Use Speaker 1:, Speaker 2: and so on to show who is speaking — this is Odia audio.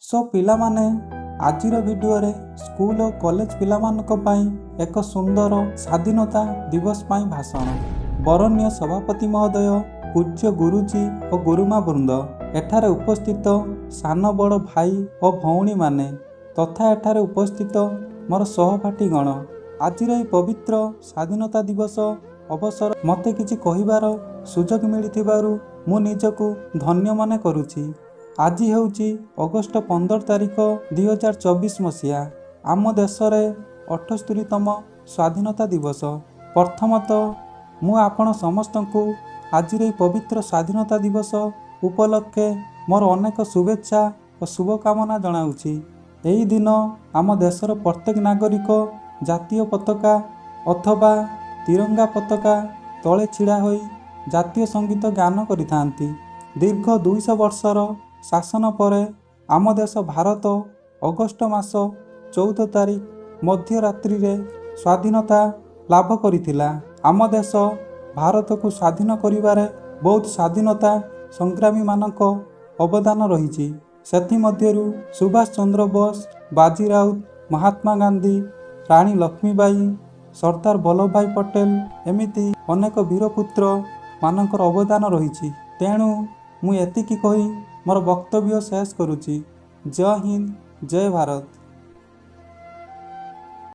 Speaker 1: ସୋ ପିଲାମାନେ, ଆଜିର ଭିଡ଼ିଓରେ ସ୍କୁଲ ଓ କଲେଜ ପିଲାମାନଙ୍କ ପାଇଁ ଏକ ସୁନ୍ଦର ସ୍ୱାଧୀନତା ଦିବସ ପାଇଁ ଭାଷଣ। ବରେଣ୍ୟ ସଭାପତି ମହୋଦୟ, ପୂଜ୍ୟ ଗୁରୁଜୀ ଓ ଗୁରୁମା ବୃନ୍ଦ, ଏଠାରେ ଉପସ୍ଥିତ ସାନ ବଡ଼ ଭାଇ ଓ ଭଉଣୀମାନେ ତଥା ଏଠାରେ ଉପସ୍ଥିତ ମୋର ସହପାଠୀଗଣ, ଆଜିର ଏହି ପବିତ୍ର ସ୍ୱାଧୀନତା ଦିବସ ଅବସର ମୋତେ କିଛି କହିବାର ସୁଯୋଗ ମିଳିଥିବାରୁ ମୁଁ ନିଜକୁ ଧନ୍ୟ ମନେ କରୁଛି। ଆଜି ହେଉଛି ଅଗଷ୍ଟ 15 ତାରିଖ, 2024 ମସିହା, ଆମ ଦେଶରେ 78ତମ ସ୍ୱାଧୀନତା ଦିବସ। ପ୍ରଥମତଃ ମୁଁ ଆପଣ ସମସ୍ତଙ୍କୁ ଆଜିର ଏହି ପବିତ୍ର ସ୍ୱାଧୀନତା ଦିବସ ଉପଲକ୍ଷେ ମୋର ଅନେକ ଶୁଭେଚ୍ଛା ଓ ଶୁଭକାମନା ଜଣାଉଛି। ଏହି ଦିନ ଆମ ଦେଶର ପ୍ରତ୍ୟେକ ନାଗରିକ ଜାତୀୟ ପତାକା ଅଥବା ତିରଙ୍ଗା ପତାକା ତଳେ ଛିଡ଼ା ହୋଇ ଜାତୀୟ ସଙ୍ଗୀତ ଗାନ କରିଥାନ୍ତି। ଦୀର୍ଘ 200 ବର୍ଷର ଶାସନ ପରେ ଆମ ଦେଶ ଭାରତ ଅଗଷ୍ଟ ମାସ 14 ତାରିଖ ମଧ୍ୟରାତ୍ରିରେ ସ୍ୱାଧୀନତା ଲାଭ କରିଥିଲା। ଆମ ଦେଶ ଭାରତକୁ ସ୍ୱାଧୀନ କରିବାରେ ବହୁତ ସ୍ୱାଧୀନତା ସଂଗ୍ରାମୀମାନଙ୍କ ଅବଦାନ ରହିଛି। ସେଥିମଧ୍ୟରୁ ସୁଭାଷ ଚନ୍ଦ୍ର ବୋଷ, ବାଜି ରାଉତ, ମହାତ୍ମା ଗାନ୍ଧୀ, ରାଣୀ ଲକ୍ଷ୍ମୀବାଇ, ସର୍ଦ୍ଦାର ବଲ୍ଲଭ ଭାଇ ପଟେଲ, ଏମିତି ଅନେକ ବୀରପୁତ୍ର ମାନଙ୍କର ଅବଦାନ ରହିଛି। ତେଣୁ ମୁଁ ଏତିକି କହି ମୋର ବକ୍ତବ୍ୟ ଶେଷ କରୁଛି। ଜୟ ହିନ୍ଦ, ଜୟ ଭାରତ।